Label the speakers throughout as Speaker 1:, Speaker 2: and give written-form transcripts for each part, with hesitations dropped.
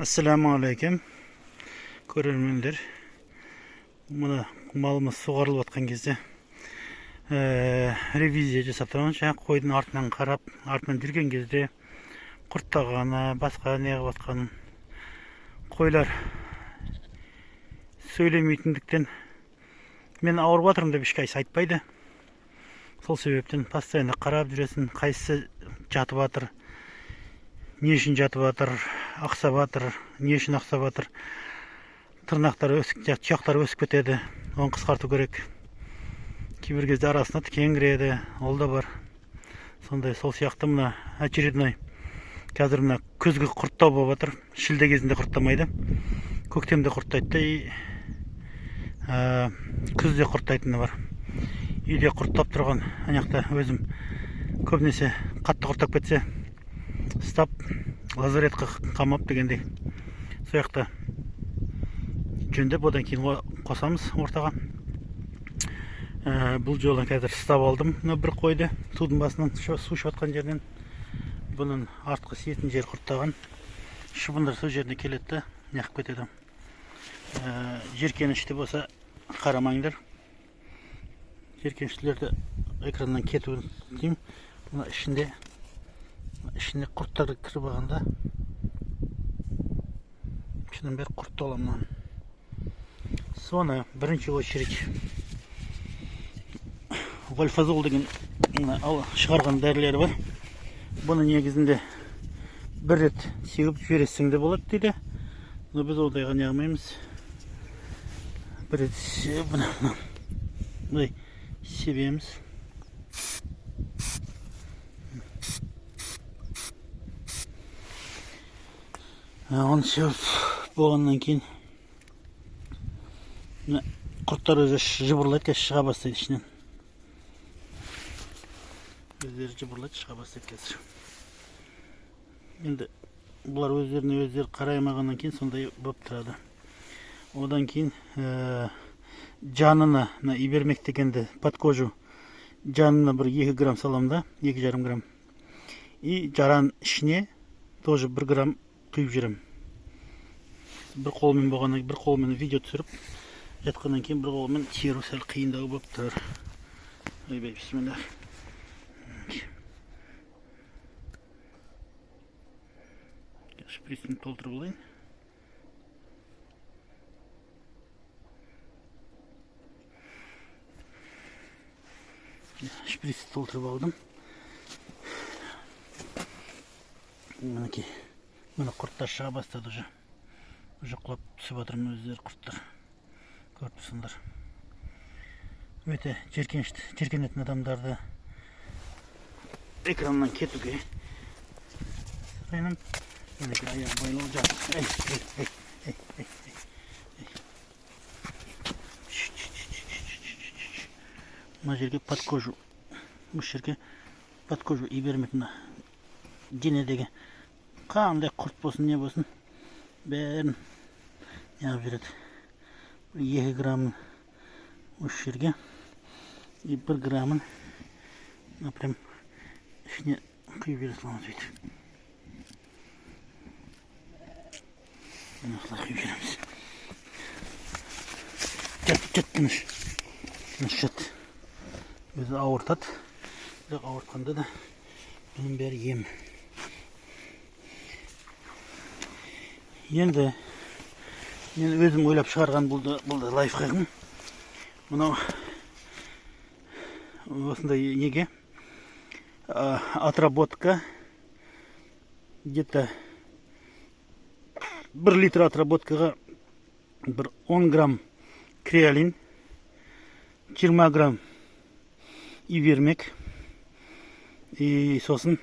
Speaker 1: Ассалаумағалейкум, көрермендер. Мына малымыз суғарылып жатқан кезде ревизия жасап тұрамыз. Жаңа қойдың артынан қарап, артынан жүрген кезде құрттағаны, басқа не қылып жатқанын. Қойлар сөйлемейтіндіктен мен ауырып жатырмын деп ешқайсысы айтпайды. Сол себептен постоянно қарап жүресің, қайсысы жатып жатыр, не үшін жатып жатыр, ақсап жатыр, не үшін ақсап жатыр. Тырнақтары өсіп, тұяқтары өсіп кетеді, оны қысқарту керек. Кейбір кезде арасына тікен кіреді, ол да бар. Сондай сол сияқты мына очередной қазір мына күзгі құрттау болып жатыр. Шілде кезінде құрттамайды, көктемде құрттайды да, и күзде құрттайтыны бар. Үйде құрттап тұрған ана жақта өзім көбінесе қатты құрттап кетсе ұстап лазаретке қамап дегендей сол жақта жөндеп, одан кейін қосамыз ортаға. Бұл жолы қазір ұстап алдым мына бір қойды судың басынан, су ішіп жатқан жерінен. Бұның артқы сиетін жері құрттаған, шыбындар сол жеріне келеді да неғып кетеді. Жеркенішті болса қарамаңдар, жеркеніштілерді экраннан кетуін тілеймін. Мына ішінде құрттар кіріп алғанда ішінің бәрі құрт тола мынаның. Соны бірінші очередь вальфазол деген мына шығарған дәрілері бар. Бұны негізінде бір рет сеуіп жібересің де болады дейді. Но біз ондайға не қылмаймыз. Бір рет мына мындай себеміз. Оны сеуіп болғаннан кейін мына құрттар өзі жыбырлайды, қазір шыға бастайды ішінен. Өздері жыбырлайды, шыға бастайды қазір. Енді бұлар өздеріне өздері қарай алмағаннан кейін сондай болып тұрады. Одан кейін жанына мына ибермек дегенді под кожу жанына бір 2 грамм саламын да, 2,5 грамм. И жараның ішіне тоже 1 грамм құйып жіберемін. Бір қолмен болғаннан кейін, бір қолмен видео түсіріп жатқаннан кейін бір қолмен теру сәл қиындау болып тұр. Ойбай, бисмилля. Шприцін толтырып алайын. Шприцті толтырып алдым. Мінекей, міне құрттар шыға бастады уже. Уже құлап түсіп жатыр өздері құрттар. Көріп тұрсыңдар. Өте жеркенішті, жеркенетін адамдарды экраннан кетуге сұраймын. Мінекей аяғы байлау жатыр. Ей, ей, ей, ей, ей, ей. Мына жерге под кожу, осы жерге под кожу ибермек мына денедегі қандай құрт болсын, не болсын, бәрін неғып жібереді. 2 граммын осы жерге и 1 граммын мына прям ішіне құйып жібере саламыз бүйтіп. Мына осылай құйып жібереміз. Жат, жат, тыныш. Тыныш жат. Өзі ауыртады. Бірақ ауыртқанда да бұның бәрі ем. Енді мен өзім ойлап шығарған бұл да лайфхагым. Мынау осындай неге отработка где-то 1 литр отработкаға бір 10 грамм креолин, 20 грамм ивермек и сосын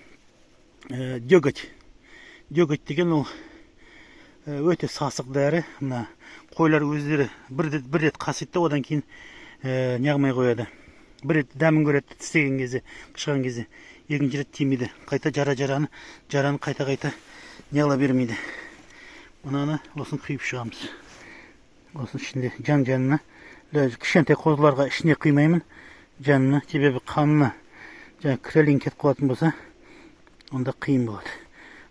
Speaker 1: деготь. Деготь деген ол өте сасық дәрі. Мына қойлар өздері бір рет қасиды да, одан кейін неғылмай қояды. Бір рет дәмін көреді тістеген кезде, қышыған кезде, екінші рет тимейді. Қайта жараны қайта-қайта неғыла бермейді. Мынаны осыны құйып шығамыз. Осының ішінде жан-жанына, кішкентай қозыларға ішіне құймаймын жанына, себебі қанына жаңа креолин кетіп қалатын болса, онда қиын болады.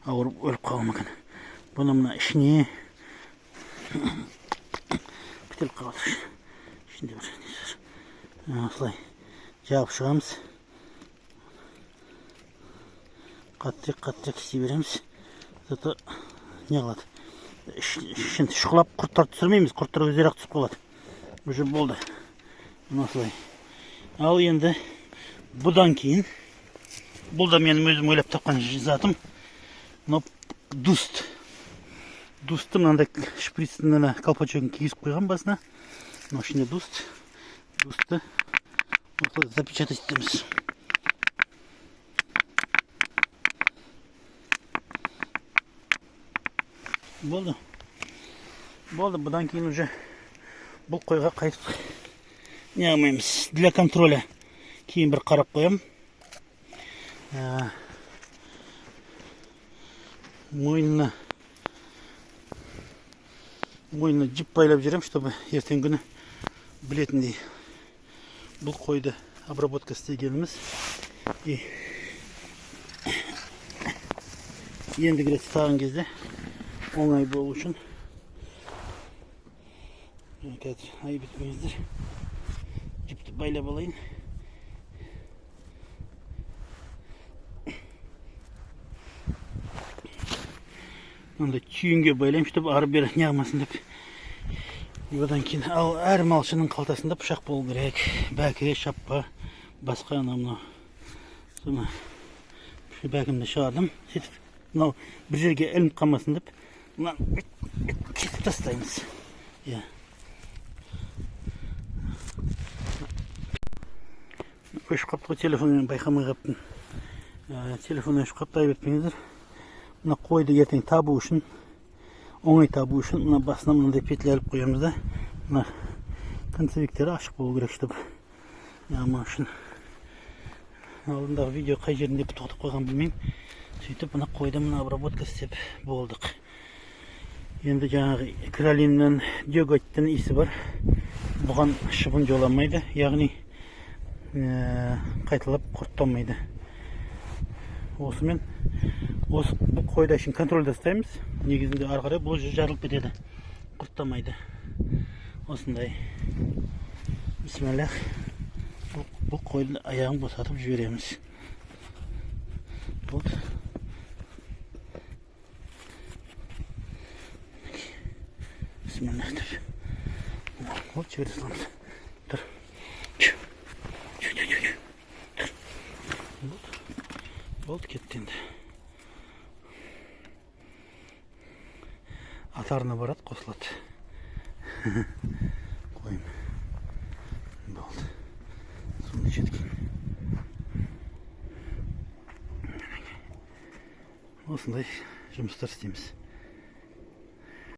Speaker 1: Ауырып өліп қалуы мүмкін. Бұны мына ішіне бітеліп қалады, ішінде бір несі бар. Осылай жағып шығамыз, қаттырақ қаттырақ істей береміз. Зато не қылады, ішін шұқылап, құрттарды түсірмейміз, құрттар өздері ақ түсіп қалады уже. Болды, мына осылай. Ал енді бұдан кейін, бұл да менің өзім ойлап тапқан затым, мынау дуст. Дусты мынандай шприцтің ана колпачогын кигізіп қойған басына. Мынау ішінде дуст. Дусты осылай запечатать етеміз. Болды, болды. Бұдан кейін уже бұл қойға қайтып не қылмаймыз. Для контроля кейін бір қарап қоямын. Мойнына жіп байлап жүремін, чтобы ертеңгі күні білетіндей бұл қойды обработка істегеніміз. И ендігі рет ұстаған кезде оңай болу үшін. Қазір, айып етпеңіздер, жіпті байлап алайын. Мынандай түйінге байлаймын, чтобы ары бері не қылмасын деп. И одан кейін, ал әр малшының қалтасында пышақ болу керек, бәкі, шаппа, басқа анау мынау. Соны бәкімді шығардым. Сөйтіп мынау бір жерге ілініп қалмасын деп, мынаны бүйтіп кесіп тастаймыз, иә. Өшіп қалыпты ғой телефон, мен байқамай қалыппын. Телефон өшіп қалыпты, айып етпеңіздер. Мына қойды ертең табу үшін, оңай табу үшін, мына басына мынандай петля іліп қоямыз да. Мына концевиктері ашық болу керек, чтобы неғылмау үшін. Алдындағы видео қай жерінде тоқтап қойғанын білмеймін. Сөйтіп мына қойды мына обработка істеп болдық. Енді жаңағы кралиннен, деготьтің иісі бар, бұған шыбын жоламайды, яғни қайталап құрттанмайды. Осымен осы бұл қойды әшейін контрольда ұстаймыз. Негізінде ары қарай бұл уже жарылып кетеді, құрттамайды. Осындай, бисмиллах. Бұл қойдың аяғын босатып жібереміз. Болды. Бисмиллах деп, вот, жібере саламыз. Тұр. Чу. Чу, чу, чу, чу. Тұр. Болды, болды, кетті. Енді атарына барады, қосылады қойым. Болды, суын ішеді екен. Осындай жұмыстар істейміз.